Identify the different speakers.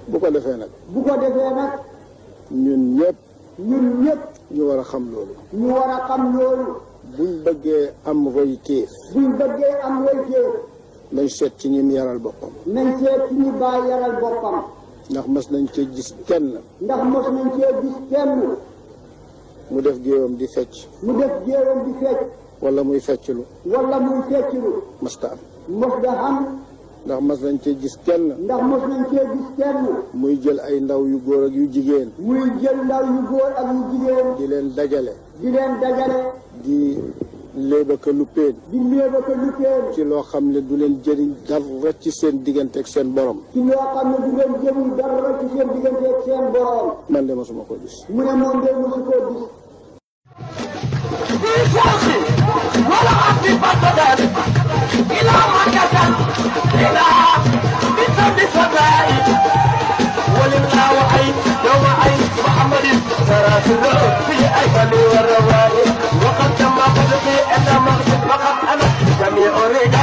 Speaker 1: bu ko defee nag.
Speaker 2: bu ko defee nag.
Speaker 1: ñun ñëpp. ñu war a xam loolu.
Speaker 2: ñu war a xam loolu.
Speaker 1: buñ bëggee am royteef. nañ seet ci ñim yaral boppam.
Speaker 2: nañ seet ci ñi bàyyi yaral boppam.
Speaker 1: ndax mas nañ cee gis kenn. mu def géewam di fecc.
Speaker 2: wala
Speaker 1: muy fecclu. masta am. ndax mas nañ cee gis kenn. muy jël ay ndaw yu góor ak yu jigéen. di leen dajale. di léebaka lu peen. ci loo xam ne du leen jëriñ dara ci seen diggante ak seen borom. man de mosuma ko gis.
Speaker 2: mu ne moom de mosu koo gis.
Speaker 3: ولا أبدي بدل إلى مكة إلى بسبب سبعي ولله وعين يوم عين محمد سراسل في أيمن والرواي وقد تم بدقي أنا مغزق فقط أنا جميع رجال